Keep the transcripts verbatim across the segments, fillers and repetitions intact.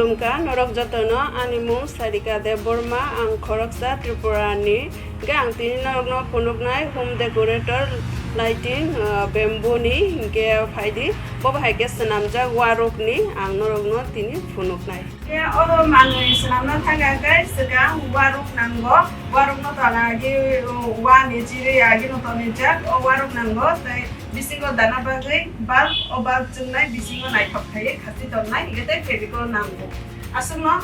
Khulumkha norok jotono, ani mung Sarika Debbarma, ang khoroksa Tripura ni. Hingke ang tini norokno phunuknai home decorator lighting, ah, bamboo ni, hingke phaidi, bo bahai khe swnamjak warok ni, ang norokno tini phunuknai. Hingke oro manwi swnamna thangkha hingke swkang warok nango, warok no tana agi, uh, wa ni chiri agi no tonijak, o warok nango, tei bisingo dana bagwi bulb, o bulb chwngnai bisingo naithok khaiwi khasi tonnai, hingke tei Fevicol nango. Aswkno.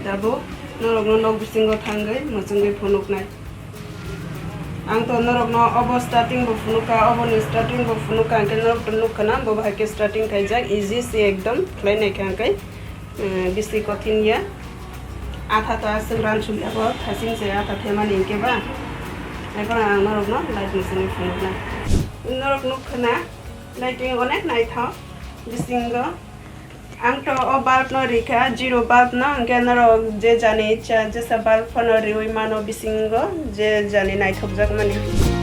Tabuk norokno nok bisingo thangwi mwchwngwi phunuknai. Ang to norokno obo starting bo phunukha, oboni starting bo phunukha, hingke norok to nukha na, bo bahai khe starting khaijak, easy se ekdom khlai naikha hingke, eh, bisi kothin ya. Atha to aswk ran suli abo thasing se atha themani hingke ba. Ekhon ang norokno light ni simi phunuknai. Norok nukha na, lighting onek naithok bisingo. Ang to o bulb no rikha, zero bulb no, hingke norok je jani icha jesa bulb phano riwi mano bisingo, je jani naithokjak mani.